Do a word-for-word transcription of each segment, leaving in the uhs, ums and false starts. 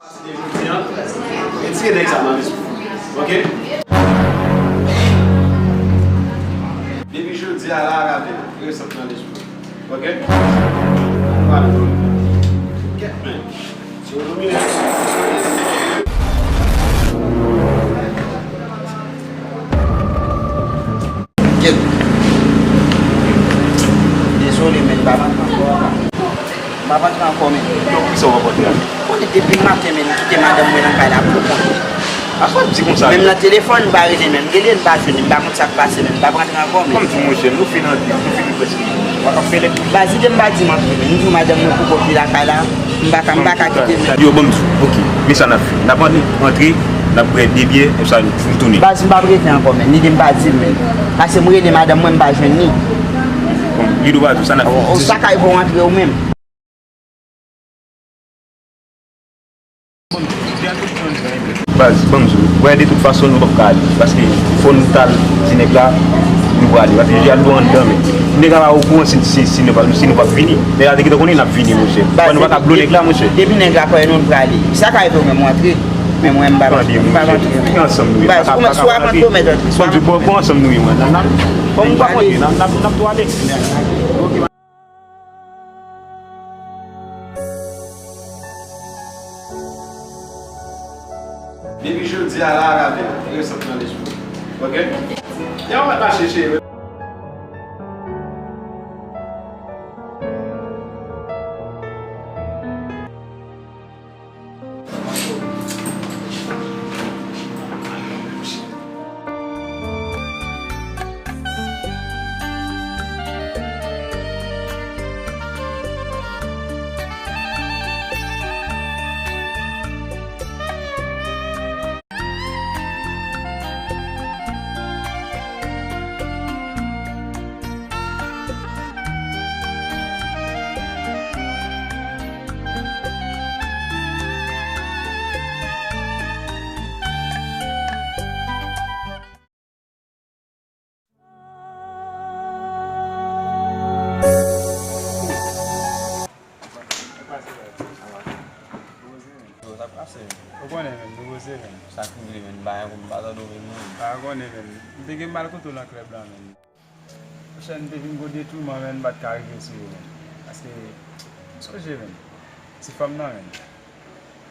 Pase de jodi a, retire nèg sa nan lespri w. Oke? Depi jodi a la, rale l, retire sa nan lespri w. Oke? Pale. Kèt, men. Si w domine. Kèt. Dezole, men m pa rantre ankò. M ap antre ankò, men. Donk, kisa w ap antre a? Konnen depi maten, men, m kite madanm mwen nan kay la pou kont li. A sa w ap di konsa? Menm nan telefòn, m pa rele, men m rele, m pa jwenn li, m pa konn sa k pase, men m p ap antre ankò, men. Kòm di, monchè, nou fin antre, nou fin prèske. W ap fè lè. Baz, li di m pa di m antre, men m di w madanm mwen pou kont li lakay la, m pa ka, m pa ka kite, men. Yo, ban m di w, oke, men sa n ap fè. N ap antre, antre, n ap bwè de byè, epi sa, nou tounen. Baz, m p ap rete ankò, men. Li di m pa di l, men. Paske m rele madanm mwen, m pa jwenn li. Bon, li di w pa di w, sa n ap fè. O, o, sa k rive w antre ou menm. Baz, ban m di w, wè, de tout fason, nou p ap ka ale. Paske fò nou t al di nèg la, nou prale. Paske jodi a nou anndan, men nèg la pa okouran si, si, si nou p ap, si nou p ap vini. Nèg la te gentan konnen n ap vini, monchè. Baz, nou pa ka blo nèg la, monchè. Depi nèg la pa wè nou, nou prale. Sa ka rive w menm w antre, men mwen, m pa, m pa antre. Baz, kòman si w ap antre, w mèt antre. Ban m di w, bon, bon, ansanm nou ye, mwen. N ap, n ap, bon, m p ap antre, n ap, n ap, n ap tou ale. Depi jodi a la, rale l, retire sa nan lespri w. Oke? Yon mèt mache cheri. Ou konnen, men, nou poze, men. Sa k rive, men, bagay pou m pa tande w, men, non. Pa konnen, men. M te gen mal kote w nan klèb la, men. Monchè, m te vin gwo detouman, men m pa t ka rive sou yo, men. Paske, m sonje, men. Ti fanm nan, men.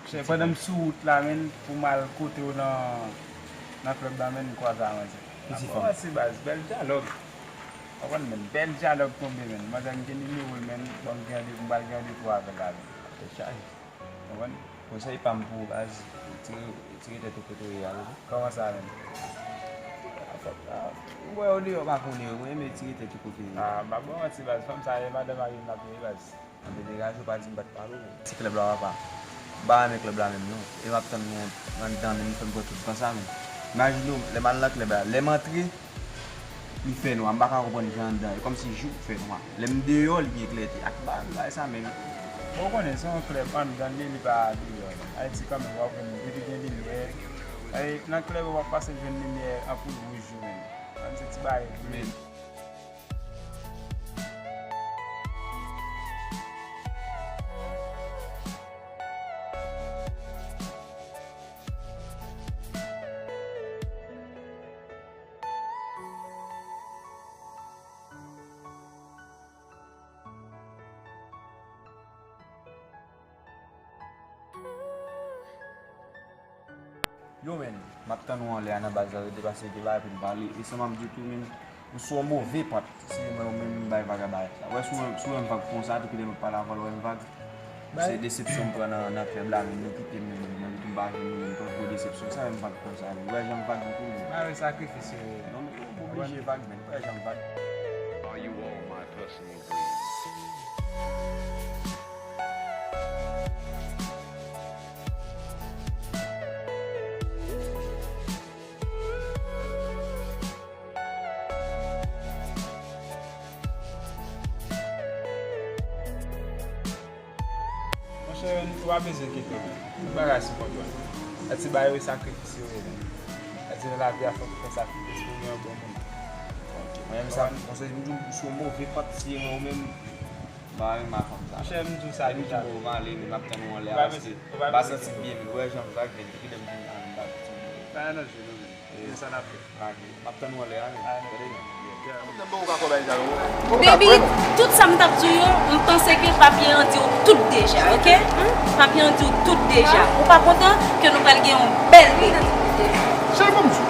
Monchè, pandan m sou wout la, men, pou m al kote w nan, nan klèb la, men, m kwaze a manzè. Ki ti fanm? Manzè, baz, bèl dyalòg. Ou konprann, men, bèl dyalòg tonbe, men. Manzè, m gen nimewo l, men, bon, m gen randevou, m pral gen randevou avè l la, men. Tèt chaje. Ou konprann? Konsèy pa m pou ou, baz, retire, retire tèt ou kote w ye a, wi. Kòman sa menm? A, fòk, a, ou wè yo deyò pa konnen yo, mwen renmen retire tèt ou kote w ye. A, m pa ba w manti, baz, fanm sa e madan mari m l ap ye, baz. Anben degaje w, pa di m pa t pale w. Ti klèb la, papa. M pa renmen klèb la menm, non. E m ap tann nou anndan menm, nou fè m pran tout tan sa menm. Imajine w, lè m al nan klèb la, lè m antre, li fè nwa, m pa ka konprann jan anndan, e kòmsi jou fè nwa. Lè m deyò, li gen klète. Ak bagay sa menm. Bon, ou konnen, se yon klèb anndan li, li pa deyò. Ayiti kanmenm, w ap jwenn depi gen limyè. Ay, nan klèb, w ap pase jwenn limyè anpoul wouj yo menm. Menm se ti bagay. Men, Yo, men, m ap tann ou anlè a nan baz la, rete pase gen bagay pou n pale. E sa m ap di w tou, men, ou sou yon move pant. Si se mwen ou menm, m bay vag a bagay sa. Wè, si w, si w wè m vag konsa, depi lè m ap pale avè w, w wè m vag. Se desepsyon m pran nan, nan klèb la, men nou kite m, men, men, men, m pa jwenn nou, men, m pran gwo desepsyon. Sa wè m vag konsa, men. Wè jan m vag pou nou. Ba yo sakrifis yo ye. Non, men, ou oblije vag, men. Wè jan m vag. Are you all my personal greed? Monchè, ou pa bezwen enkyete w. Tout bagay sou kontwòl. Sa ti ba yo sakrifis yo ye, men. Sa ti nan lavi a fòk ou fè sakrifis pou w gen yon bon moun. Mwen menm sa, konsa, m di w, sou yon move pant, si ou menm, M pa renmen fanm sa. Monchè, m di w sa deja. Depi m ale, m ap tann ou anlè a, paske m pa santi m byen, men ou wè jan m va vin, epi lè m vin la, m pa santi m byen. Pa nan jwe non, men. E sa n ap fè. M ap tann ou anlè a, men. Tande, men. Baby, tout sa m t ap di w yo, m panse ke papye an di w tout deja, oke? Papye an di w tout deja. Ou pa kontan ke nou pral gen yon bèl baby? Cheri, ban m di w.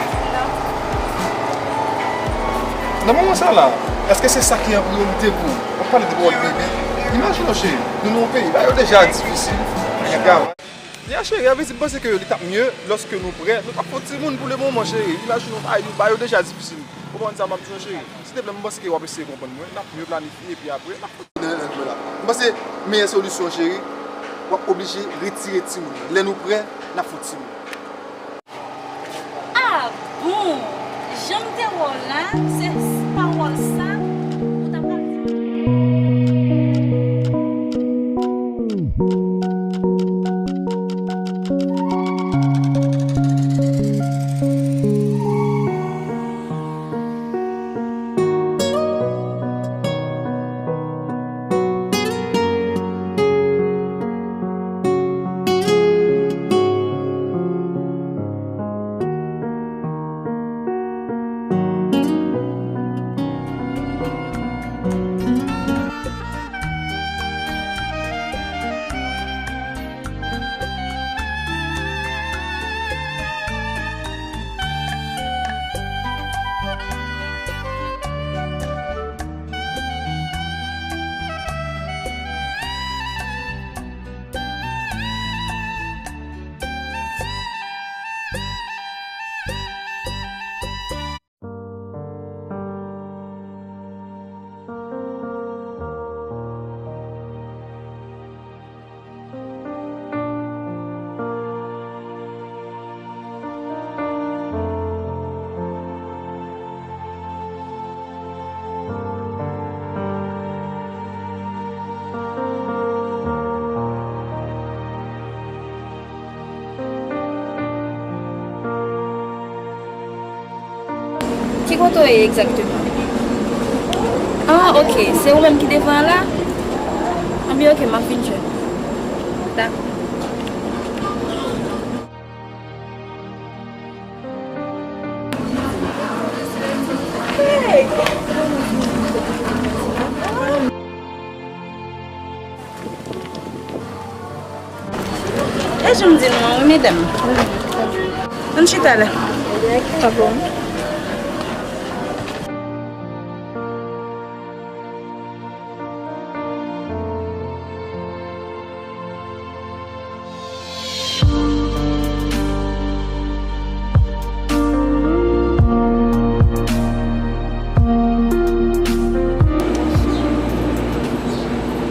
Nan moman sa la, èske se sa ki an priyorite pou ou? W ap pale de pawòl baby. Imajine w, cheri, nou nan yon peyi, bagay yo deja difisil, gen travay. Ya, cheri, a vle di, m panse ke li t ap mye lòske nou prè. Nou t ap fè yon timoun pou le moman, cheri. Imajine w, bagay yo deja difisil. Ou konprann sa m ap di w, cheri? Silteplè, m panse ke w ap eseye konprann mwen. N ap mye planifye, epi apre, n ap fè nan lòt mwen la. M panse meyè solisyon, cheri, w ap oblije retire timoun nan. Lè nou prè, n ap fè yon timoun. Ah bon! Jan m te wè w la, se pawòl sa ou ta pral di m? Ki kote w ye egzakteman? Ah, ok. Se ou menm ki devan an la? Anben, ok, m ap vin jwenn ou. Dakò. E jan m di nou an, wi, medam. Ann chita la.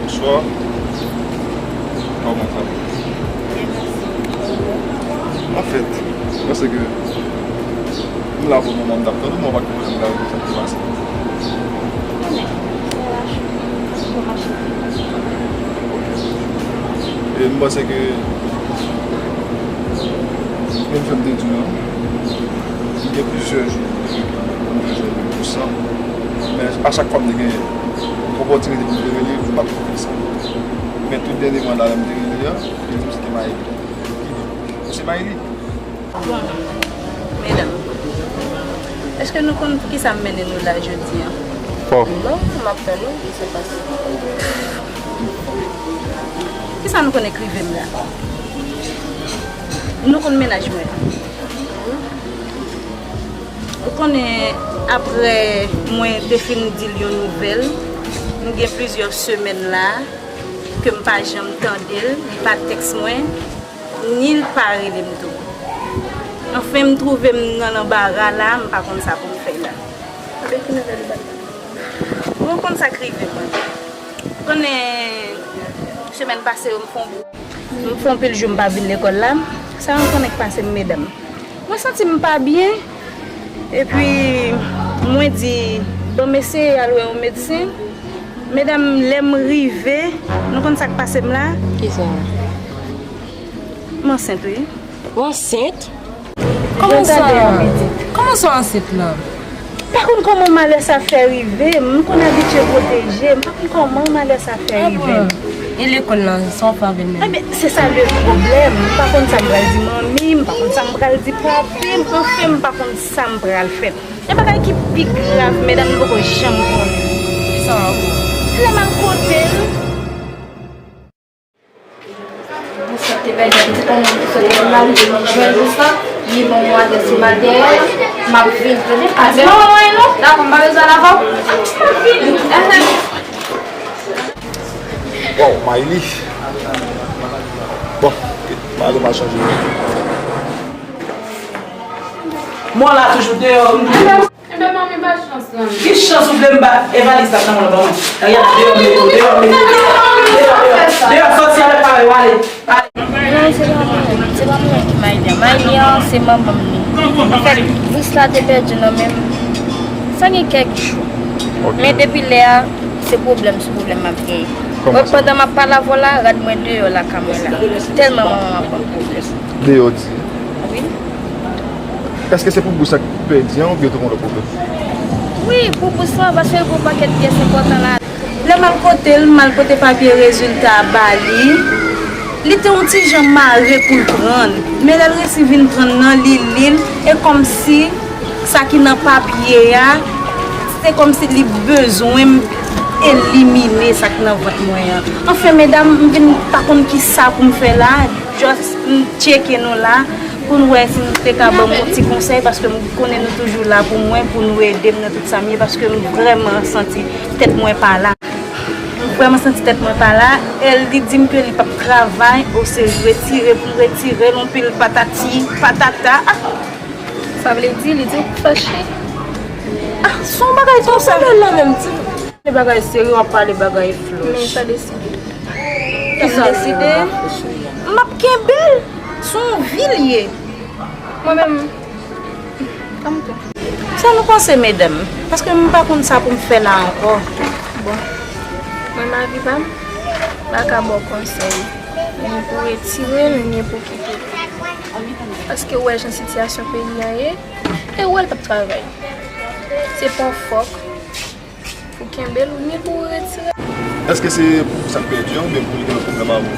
Bonswa. Kòman sa va? Anfèt, m panse ke m la pou moman, m t ap tann ou, men w pa t konprann m la pou sa ki pase. E m panse ke, menm jan m te di w lan, m gen plizyè jou pou m te jwenn pou sa. Men a chak fwa m te gen opòtinite pou m te rele, m pa t fè sa. Men tout dènyèman la, lè m te rele a, li di m se te Maëlie. Ou se Maëlie? Bon, medam, èske nou konn poukisa m mennen nou la jodi a? Non, m ap tann ou, ki se pase? Kisa nou konn k rive m la? Nou konn mennaj mwen. Ou konnen, apre mwen te fin di l yon nouvèl, nou gen plizyè semèn la ke m pa janm tande l, li pa tèks mwen, ni l pa rele m tou. Anfen, m twouve m nan lanbara la, m pa konn sa pou m fè la. Bon, ou konn sa k rive mwen. Konnen, semèn pase yo, m fè yon, m fè yon pil jou m pa vin lekòl la. Sa w konnen k pase m, medam? Mwen santi m pa byen. Epi, mwen di, bon, m eseye al wè yon medsen. Medam, lè m rive, nou konn sa k pase m la? Kisa? M ansent, wi. Ou ansent? Kòman sa? Kòman sa w ansent la? M pa konn kòman malè sa fè rive m. M konn abitye pwoteje. M pa konn kòman malè sa fè rive m. E lekòl lan, sa w fè avè l menm? Ebyen, se sa le pwoblèm. M pa konn sa m pral di manmi, m pa konn sa m pral di papi m, anfen, m pa konn sa m pral fè. Gen bagay ki pi grav, medam, nou poko janm konnen. Kisa ankò? Lè m al kote l. Bous la te pèdi, m te tann bous la te pèdi, m al jwenn bous la, li ban mwen adrès li, m al dèyè l, m ap vin, tande? A di mwen, mwen, non, dakò, m pa bezwen al avè w. M ap vin. Waw, Mayli. Bon, Mayli pa chanje. Mwen la toujou deyò. Enben, manmi, ba chans lan. Ki chans ou vle m ba? E valiz la nan men w, ban mwen. Rayana, deyò m mete w, deyò m mete w. Deyò, deyò, deyò, sòti avèk papa w, ale. Ale. Non, se pa mwen. Se pa mwen ki Mayli an. Mayli an, se manman m li. Anfèt, bous la te pèdi nan men m. Sa gen kèk jou. Ok. Men depi lè a, se pwoblèm sou pwoblèm m ap genyen. Kòman sa? Pandan m ap pale avè w la, rad mwen deyò lakay mwen la. Tèlman manman m ap ban m pwoblèm. Deyò di. Wi. Èske se pou bous la k pèdi an oubyen tou gon lòt pwoblèm? Wi, pou bous la, paske l gen yon pakèt pyès enpòtan la. Lè m al kote l, m al pote papye rezilta a ba li. Li te yon ti jan mare pou l pran l. Men lè l resi vin pran l nan, li li l, e kòmsi sa ki nan papye a, se kòmsi li bezwen m elimine sa k nan vant mwen an. Anfen, medam, m vin pa konn kisa pou m fè la. Just m tcheke nou la pou n wè si nou te ka ban m yon ti konsèy, paske m konnen nou toujou la pou mwen, pou nou ede m nan tout sa m ye, paske m vrèman santi tèt mwen pa la. M vrèman santi tèt mwen pa la. E li di m ke li p ap travay, o se retire pou m retire l, yon pil patati patata. Ah! Sa vle di, li di w fache. Ah, se yon bagay konsa. Sa l la menm, ti. Pale bagay serye, w ap pale bagay flòch. Men sa deside. Kisa m deside? M ap kenbe l. Se yon vi l ye. Mwen menm, tanm tou. Sa nou panse, medam? Paske m pa konn sa pou m fè la ankò. Bon. Mwen, mavi pa m, m pa ka ba w konsèy. Ni pou retire l, ni pou kite l. Paske w wè jan sitiyasyon peyi an ye, e w wè l p ap travay. Se pa w fòk pou kenbe l, ni pou w retire l. Èske se pou sa k pèdi an oubyen pou li gen yon pwoblèm avè w?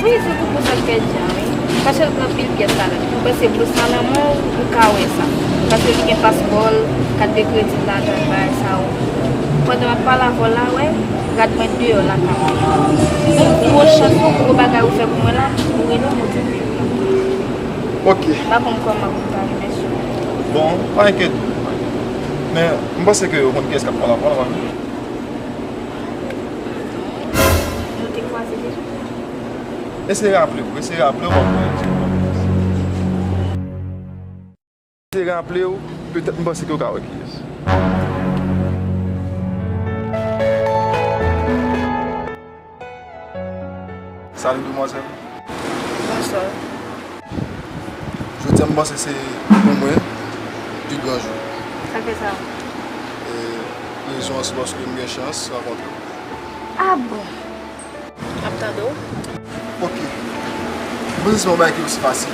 Wi, se pou, pou sa k pèdi an, wi. Paske l pran anpil pyès ladan. Mwen panse bous la nan men w, ou ka wè sa. Paske li gen paspò l, kat de kredi l ladan l, bagay sa yo. Pandan m ap pale avè w la, wè, rad mwen deyò lakay mwen. Yon gwo chans, yon gwo bagay ou fè pou mwen la, ou rele m, ou di m viv la. Ok. M pa konn kòman pou m ta remèsye w. Bon, pa enkyete w. Men, m panse ke ou konn kiyès k ap pale avè w la, pa vre? Nou te kwaze deja. Eseye raple w, eseye raple w, w ap wè. Eseye raple w, petèt m panse ke w ka wè kiyès. Salut, demwazèl. Bonswa. Jodi a, m panse se pou mwen pi gran jou. Sa k fè sa? E rezon an se paske m gen chans rankontre w. Ah bon? M ap tande w. Ok. M panse se yon bagay ki osi fasil.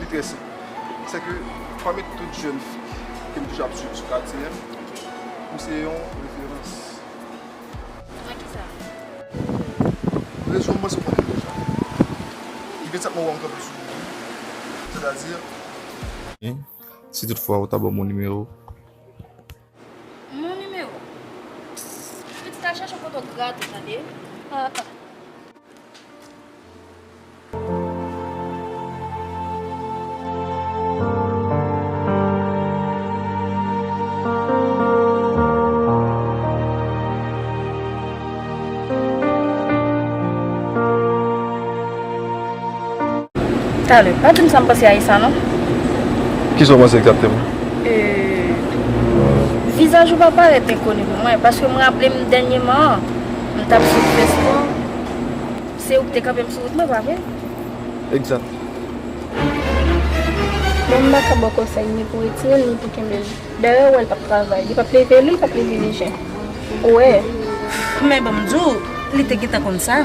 Li trè senp. Se ke pami tout jèn fi ke m toujou ap swiv sou katye a, ou se yon referans. Nan kisa? Rezon m panse w konnen deja. Li ven sèt mwa w kanpe sou li. Sètadi, si toutfwa ou ta ban m yon nimewo. Mon nimewo? Pitit, al chèche yon kote w grate, tande? Ah, ah. Talè, pa di m sa m panse a Aïssa, non. Kisa w panse egzakteman? Euh, vizaj ou pa parèt enkoni pou mwen, paske m raple m dènyèman an, m t ap sot fè spò. Se ou ki te kanpe m sou wout mwen, pa vre? Egzat. Bon, m pa ka ba w konsèy ni pou retire l, ni pou kenbe l. Dayè, ou wè l p ap travay. Li p ap leve li, li p ap leve li jen. Ou wè. Men ban m di w, li te gentan konn sa.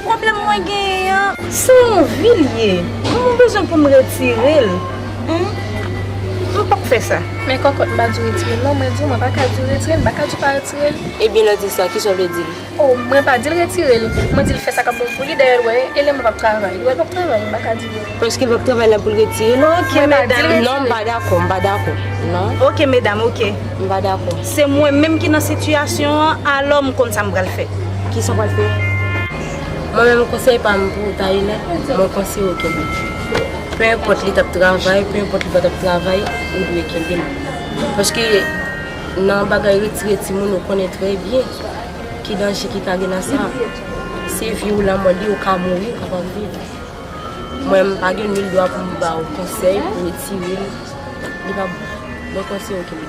Pwoblèm mwen genyen an, se yon vi l ye. Mwen bezwen pou m retire l. Hen? M p ap fè sa. Men kòkòt, m pa di w retire l non, mwen di w mwen pa ka di w retire l, m pa ka di w pa retire l. Ebyen lè w di sa, kisa w vle di l? O, mwen pa di l retire l. Mwen di l fè sa k ap bon pou li, dayè l wè Hélène p ap travay. Li wè l p ap travay, m pa ka di l. Paske l p ap travay la pou l retire l. Ok, medam. Non, m pa dakò, m pa dakò. Non. Ok, medam, ok. M pa dakò. Se mwen menm ki nan sitiyasyon an, alò m konn sa m pral fè. Kisa w pral fè? Mwen menm konsèy pa m pou ou ta Hélène, mwen konseye w kenbe l. Penenpòt li t ap travay, penenpòt li pa t ap travay, ou dwe kenbe l. Paske nan bagay retire timoun, ou konnen trè byen ki danje ki ka gen nan sa. Se vi ou lanmò li, ou ka mouri, ou ka pa viv. Mwen, m pa gen nil dwa pou m ba w konsèy pou retire l. Li pa bon. Mwen konseye w kenbe l.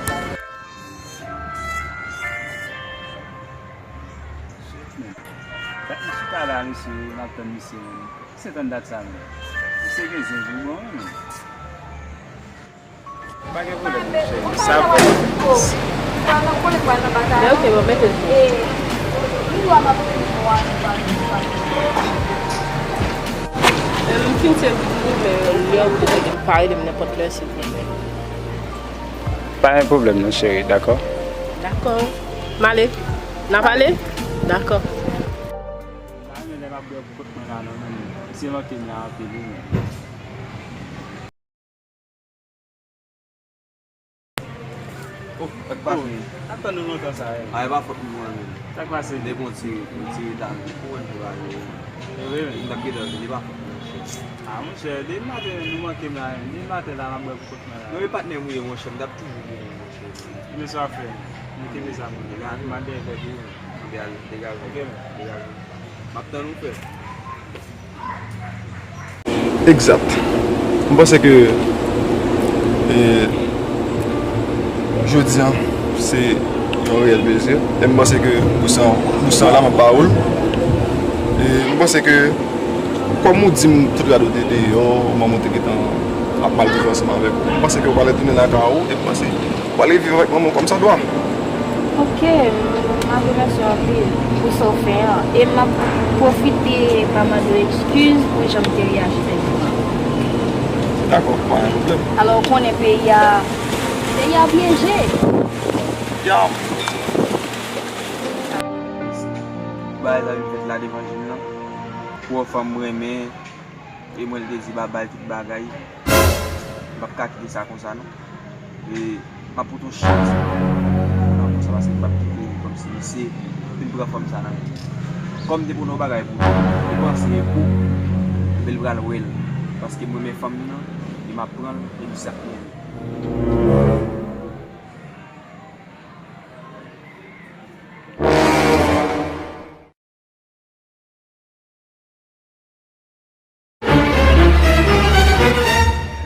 Gad m chita la, mesye, m ap tann misye, menm. Se tann dat sa menm. Misye gen zen tou bon, wi, menm. Pa gen pwoblèm, monchè. Sa vrèman fè plis. Men ok, bon, mete l. M fin tye vini, men lè w vini, pa rele m nenpòt lè, silvouplè. Pa gen pwoblèm, non, cheri, dakò? Dakò. M ale. N ap ale? Dakò. Pa renmen lè m ap bwè pou kont mwen la, non, men. Misye manke m la anpil, wi, men. Oh, sa k pase? Ap tann ou lontan sa, wi. A, e pa fòt mwen, menm. Sa k pase? Depi yon ti, yon ti reta, menm. Ou konn jan bagay yo ye. E vre, menm. M t ap gentan vini, e pa fòt mwen, monchè. A, monchè, depi maten, menm, nou manke m la, menm. Depi maten la, m ap bwè pou kont mwen la. Non, e patnè m ou ye, monchè. Ebyen, sa w ap fè? Nou kenbe sa pou nou. Degaje. M al dèyè tèt ou, menm. Degaje, degaje. Ok, menm. Degaje. M ap tann ou, frè. Egzat. M panse ke, e, jodi a, se yon reyèl plezi. E m panse ke pou sa, pou sa la, m ap ba ou l. E m panse ke, kòm ou di m tout rad ou te deyò, manman w te gentan ap mal viv ansanm avèk ou, m panse ke ou pral retounen lakay ou, e m panse ou pral viv avèk manman w kòmsadwa. Ok, m ap remèsye w anpil pou sa w fè an. E m ap pwofite pa mande w ekskiz pou jan m te reyaji dènye fwa. Dakò, pa gen pwoblèm. Alò, ou konnen peyi a, peyi a byenje. Ya. Bagay sa vin fèt la devan je m nan. Pwòf an m renmen. E mwen, l te di babay tout bagay. M p ap ka kite sa konsa, non. E m ap pote yon chans nan konsa, paske m p ap kite kòmsi misye fin pran fanm sa nan men m. Kòm m te pote yon bagay pou li, li panse e pou, men l pral wè l. Paske m renmen fanm nan, e m ap pran l, e li sa k mwen.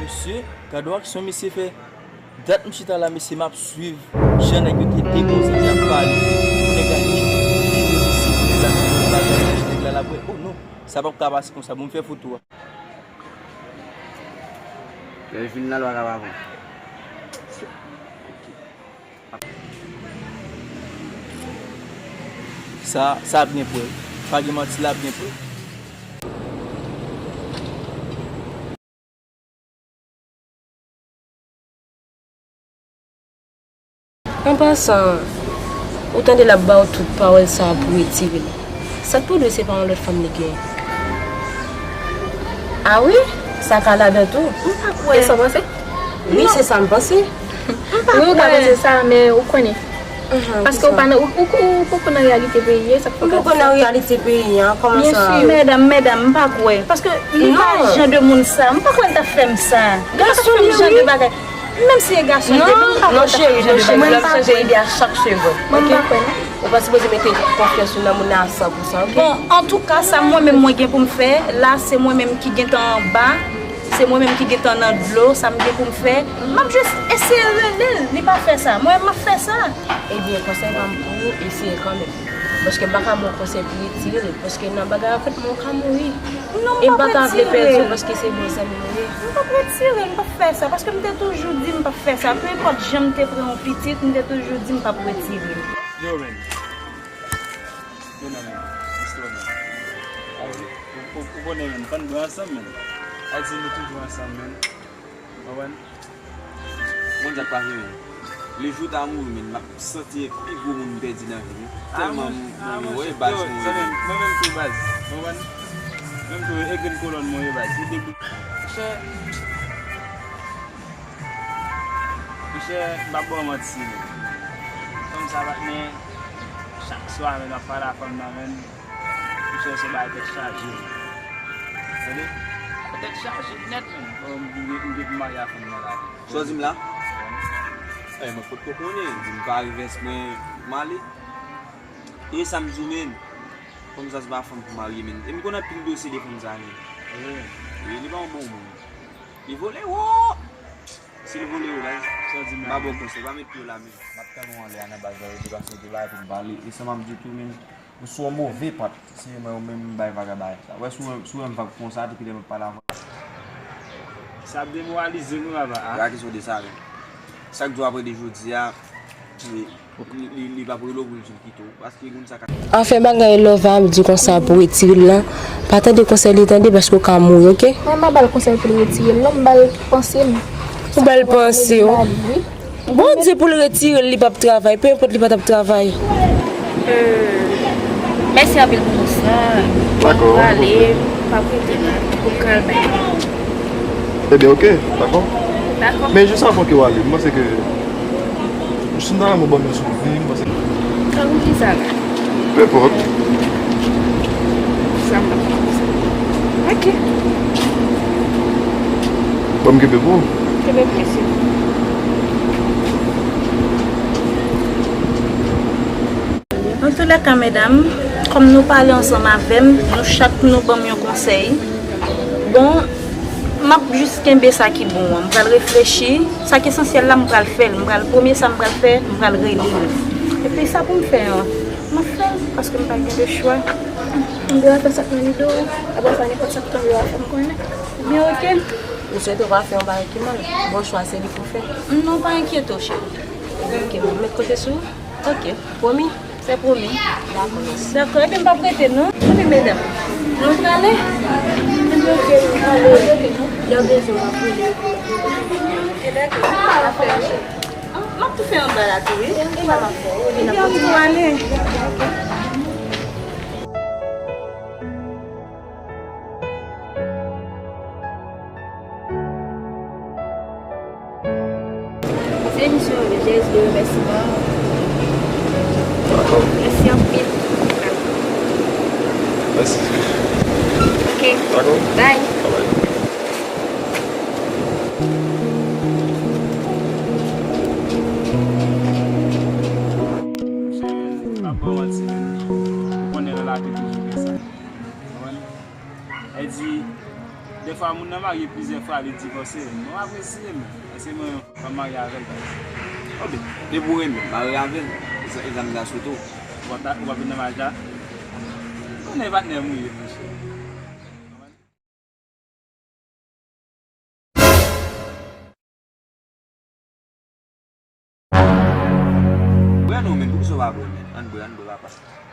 Mesye, gade yon aksyon misye fè. Dat m chita la, mesye, m ap swiv jan nèg yo te depoze, y ap pale. Pou nèg la, nèg la, nèg la, l ap wè. Oh non, sa p ap ka pase konsa. Bon, m fè foto a. Lè l fin la, l pa ka pa bon. Sa, sa ap gen prèv. Pa gen manti, la ap gen prèv. An pasan, ou tande l ap ba w tout pawòl sa a pou retire l. Sa t pou dwe se pa yon lòt fanm li genyen. A wi, sa ka ladan tou. M pa kwè. E sa w panse? Wi, se sa m panse. M pa kwè. Wi, ou ka panse sa, men ou konnen. Paske ou pa nan, ou, ou, ou poko nan reyalite peyi a, sa k fè w ka di sa. M poko nan reyalite peyi a, kòman sa? Byen si, medam, medam, m pa kwè. Paske li pa jan de moun sa. M pa kwè l t ap fè m sa. Li pa t ap fè m jan de bagay. Menm si e gason li ye, mwen m pa kwè l t ap fè m jan de bagay. Mwen m pa kwè. Mwen m pa kwè, non. Ou pa sipoze mete konfyans ou nan moun nan a san pou san, ok? Bon, antouka, sa mwen menm mwen gen pou m fè, la, se mwen menm ki gentan anba, se mwen menm ki gentan nan dlo, sa m gen pou m fè, m ap jis eseye rele l, li pa fè sa, mwen menm m ap fè sa. Ebyen, konsèy pa m pou ou, eseye kanmenm. Paske m pa ka ba w konsèy pou retire l, paske nan bagay an fèt, mwen ou ka mouri. Non, m p ap retire l. E m pa ta vle pèdi w paske se bon zanmi nou ye. M p ap retire l, m p ap fè sa, paske m te toujou di m p ap fè sa. Penenpòt jan m te pran yon pitit, m te toujou di m p ap retire l. Yo, men. Yo, non, men. Istwa, men. Ou, ou, ou konnen, men. Fò n byen ansanm, men. Ayiti, nou toujou ansanm, men. Konprann? Ou konn sa k pase menm? Le jou ta mouri, menm, m ap santi pi gwo moun m pèdi nan vi m. Tèlman m mouri, wi, baz, mouri. Mwen menm tou, baz. Ou konprann? Menm tou, e grenn kolòn mwen ye, baz. Se de bout. Monchè, monchè, m p ap ba w manti, non. Fanm sa, patnè, chak swa, menm, m ap pale a fanm nan, menm. Monchè, se bagay tèt chaje. Tande? Tèt chaje nèt, menm. Oh, m gen, m gen pou m marye a fanm nan la. Sa w di m la? Eh, mwen potko konnen. Di m pa revès mwen, m ale. E sa m di w, menm. Fanm sa se pa fanm pou marye, menm. E m konn anpil dosye de fanm sa, menm. Wi, li pa yon bon moun. Li vole wo! Si l vole wo, la, sa w di m la, m pa ba w konsèy, pa met pye w la, menm. M ap tann ou anlè a nan baz la, yo te pase, yo te ba epi m pale. E sa m ap di w tou, menm. Ou sou yon move pant. Se mwen ou menm m bay vag a bagay sa. Wè si w, si w wè m vag konsa, depi lè m ap pale avè w. Sa ap demoralize m wi papa a. Pa kesyon de sa menm. Sa k di w apre de jodi a, li, li, li, li p ap rele w pou l di l kite w. Paske moun sa ka Anfen bagay love a m di konsa pou retire l lan. Pa tande konsèy li tande paske w ka mouri, oke? Mwen m pa ba l konsèy pou l retire l non, m ba l panse m. Ou ba l panse w. Bondye pou l retire l, li p ap travay, pe enpòt li pa t ap travay. Mèsi anpil pou konsa. Dakò, m prale, m p ap rete la. Pou kalme. Ebyen, oke, dakò. Dakò. Men jis avan ke w ale, m panse ke si m ta renmen w ban m yon souvni, m panse ke Tankou kisa la? Nenpòt. Sa m pa konn sa. Oke. Ban m kenbe pou ou. Kenbe pou mwen, silvouplè. Antoulèka, medam, kòm nou pale ansanm avè m, nou chak nou ban m yon konsèy. Bon, m ap jis kenbe sa ki bon an. M pral reflechi. Sa ki esansyèl la, m pral fè l. M pral, premye sa m pral fè, m pral rele l. Epi sa pou m fè an, m ap fè l, paske m pa gen de chwa. M dwe fè sa k nan lide w. Apre sa, nenpòt sa k tonbe a, fè m konnen. Ebyen, oke. M swete w pa fè yon bagay ki mal. Bon chwa, se li pou fè. Non, pa enkyete w, cheri. Oke, m met kote sou ou. Oke. Pwomi? Se pwomi. Dakò, mèsi. Dakò, ebyen m p ap rete non. Ebyen medam, nou prale? Ebyen oke, nou prale. Lè w bezwen m ap rele. Oke, dakò. M ap tou fè anba la tou wi. Ebyen m ap tou ale. Senyè, jis yon jès de remèsiman. Dakò. Mèsi anpil. Mèsi. Oke. Dakò. Bye. Bye bye. Monchè, m ap ba w manti, ou konnen nan lavi toujou gen sa. Konprann? Sa vle di, dèfwa moun nan marye plizyè fwa, li divòse. Mwen apresye l. Èske mwen pa marye avè l, baz? Oke, depi w renmen, marye avè l. E sa, e sa m ta swete w. Ou pa, ou pa vin nan maryaj la? Konnen patnè m ou ye, monchè. Bwè non, men, poukisa w pa bwè, men? Ann bwè, ann bwè, papa.